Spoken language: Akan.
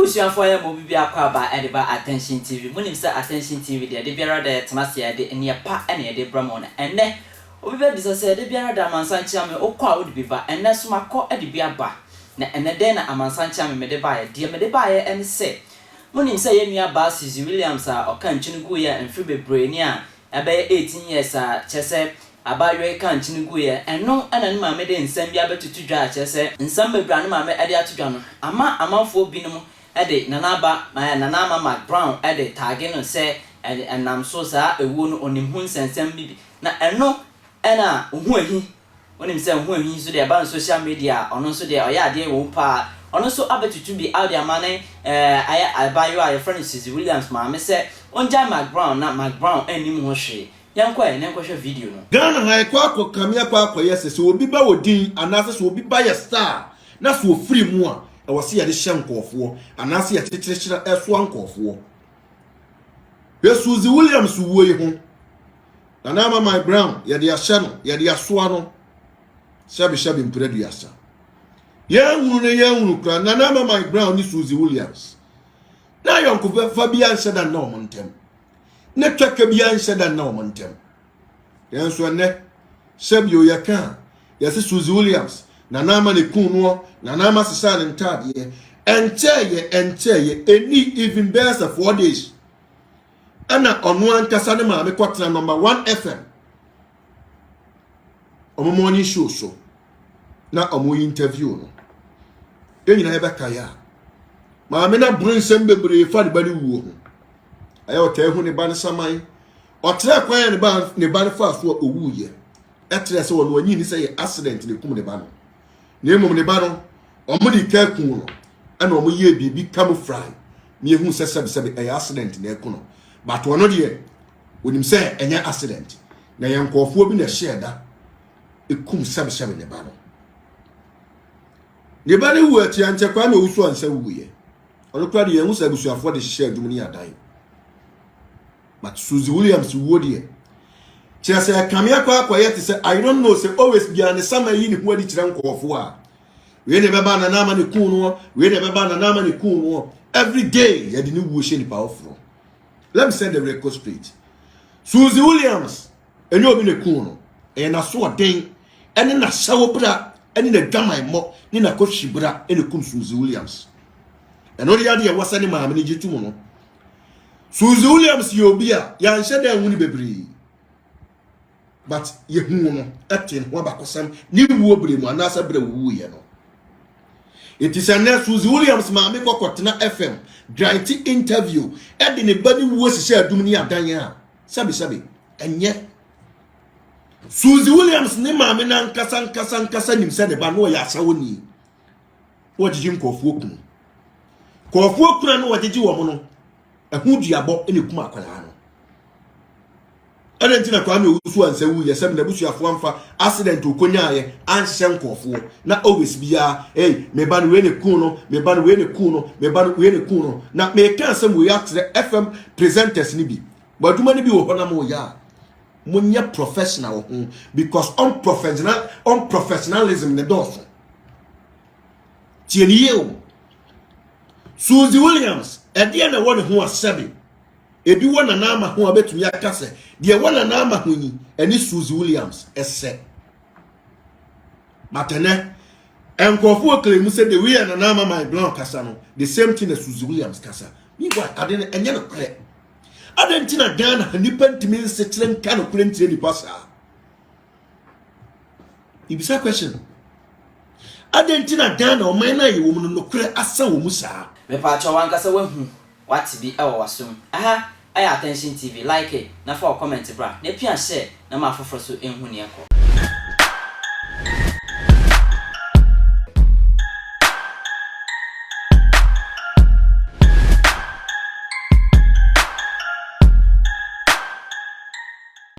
M'abusuafoɔ yɛ mo obi biako aba de ba Attention TV. Monim sɛ Attention TV deɛ, da biara da yɛtena ase a yɛde nneɛ pa na yɛde brɛ mo. Na ɛnnɛ, obi bɛbisa sɛ, da biara da Amansan Kyeame wokɔ a wode bi ba? Ɛnnɛ nso makɔ de bi aba. Na ɛnnɛ dɛn na Amansan Kyeame mede baeɛ? Deɛ mede baeɛ ne sɛ, monim sɛ yɛn nua baa Suzy Williams a ɔka nkyene guiɛ mfeɛ bebree ni a ɛbɛyɛ 18 years a kyerɛ sɛ abaayewa yi kaa nkyene guiɛ, ɛno na ne maame de nsɛm bi abɛtoto dwa a kyerɛ sɛ nsɛm bebree a ne maame de ato dwa no ama amanfoɔ binom de Nana Aba, Nana Ama McBrown de taage no sɛ ɛnam so saa ɛwuo no ɔnim ho nsɛnsɛm bi bi na ɛno na Ohuahi. Wonim sɛ Ohuahi nso deɛ ɛba no social media a ɔno nso deɛ ɔyɛ adeɛ wɔ mu paa. Ɔno nso abɛtutu bi de ama ne ayɛ abaayewa a yɛfrɛ no Suzy Williams maame sɛ ɔngyae McBrown na McBrown nnim ho hwee. Yɛnkɔ ɛ na yɛnkɔhwɛ video no. Ghana ha yɛkɔ akɔ kame akɔ akɔyɛ sɛ sɛ obi ba wɔ din anaasɛ sɛ obi ba yɛ star na sɛ ofiri mu a ɛwɔ sɛ yɛde hyɛ nkɔɔfoɔ anaasɛ yɛkyekyere ɛsoa nkɔɔfoɔ. Hwɛ Suzy Williams wuo yi ho. Nana Ama Mike Brown, yɛde ahyɛ no, yɛde asoa no, sɛbesɛbe mpere aduasa. Yɛnhunu no yɛnhunu kora, Nana Ama Mike Brown ne Suzy Williams. Na ayɔnkofa bi anhyɛ da nna wɔn ntam. Ne twɛka bi anhyɛ da nna wɔn ntam. Nanso ɛnnɛ, sɛbio yɛka a, yɛse Suzy Williams, Nana Ama ne kun noɔ, Nana Ama sesaa ne ntaadeɛ. Ɛnkyɛɛyɛ, ɛnkyɛɛyɛ, ɛnni even bɛyɛ sɛ 4 days ɛna ɔno ankasa ne maame kɔtena Number One FM ɔmo morning show so na ɔmo interview no. Yɛn nyinaa yɛbɛka yɛ a maame no aboro nsɛm bebree fa ne ba no wuo ho. Ɛyɛ ɔtaa hu ne ba no saman, ɔkyerɛ kwan a ne ba no fa so a owuiɛ, ɛkyerɛ sɛ ɔno anyi ne sɛ yɛ accident na ekum ne ba no, na mmom ne ba no ɔmo de ka kun no ɛna ɔmo yɛ biribi camouflage na ehu sɛ sɛbisɛbi ɛyɛ accident na ɛku no, but ɔno deɛ onim sɛ ɛnyɛ accident na yɛn nkɔɔfoɔ bi na ɛhyɛ da ekum sɛbisɛbi ne ba no. Ne ba no wu akyi ankyɛ kwan na owusu ansa wuyɛ. Ɔno kora deɛ yɛn ho sɛ abusuafoɔ de hyehyɛ adwuma ne adan, but Suzy Williams wuo deɛ, kyerɛ sɛ ɛkame akɔ akɔyɛ te sɛ, I don't know, sɛ always biara ne sama yi ne ho adi kyerɛ nkɔɔfoɔ a wei na ɛbɛba Nana Ama ne kun no, wei na ɛbɛba Nana Ama ne kun no. Every day yɛde ne wuo hyɛ nipa foforɔ. Let me set the record straight: Suzy Williams, ɛnyɛ obi ne kun no, ɛyɛ n'asoɔden ɛne n'ahyɛwo bra ɛne n'adwamammɔ ne n'akɔhwi bra ɛne kum Suzy Williams. Ɛno de adeɛ ɛwɔ sɛ ne maame no gye tum no. Suzy Williams yɛ obi a yɛanhyɛ dɛ nhu ne bebree, but yɛhu no, ɛte ne ho abakɔsɛm ne wuo bere mu anaasɛ bere wuwuiɛ no. Eti sɛ nnɛ Suzy Williams maame kɔkɔtena FM grant interview ɛde ne ba ne wuo hyehyɛ adum ne adan a, sɛbisɛbi, ɛnyɛ Suzy Williams ne maame nankasa nkasa nkasa nim sɛ ne ba no ɔyɛ asawoni, wɔgyegye nkɔɔfoɔ kunu, kɔɔfoɔ kunu no wɔgyegye wɔn no ɛho duabɔ ɛna ekum akwadaa no. Ɛna nti na Kwame Owusu ansa wu yɛ sɛ n'abusuafoɔ amfa accident okonyaayɛ anhyɛ nkɔɔfoɔ na always biara, hey, me ba no wei ne kun no, me ba no wei ne kun no, me ba no wei ne kun no. Na meka asɛm wei akyerɛ FM presenters ni bi, mo adwuma no bi wɔ hɔ na mo yɛ a monyɛ professional wɔ ho, because unprofessionalism ne dɔɔso. Tie ne yie o. Suzy Williams, ɛdeɛ na ɛwɔ ne ho asɛbe ebi wɔ Nana Ama ho a bɛtumi aka sɛ deɛ ɛwɔ Nana Ama ho yi ɛne Suzy Williams ɛsɛ? But ɛnɛ nkurɔfoɔ claim sɛ the way a Nana Ama Mike Brown kasa no, the same thing na Suzy Williams kasa. Meanwhile, ade no ɛnyɛ nokorɛ. Ade nti na Ghana ha nipa ntumi nsekyerɛ nka nokorɛ nkyerɛ nipa saa? Ibisa question: ade nti na Ghana ɔman no a yɛwɔ mu no nokorɛ asa wɔ mu saa? Mepaakyɛw, wankasa wahu, wate bi ɛwɔ w'asom. Aha ɛyɛ Attention TV. Like na fa wɔ comment bra na pia share na ma afoforɔ so nhu neɛ kɔ.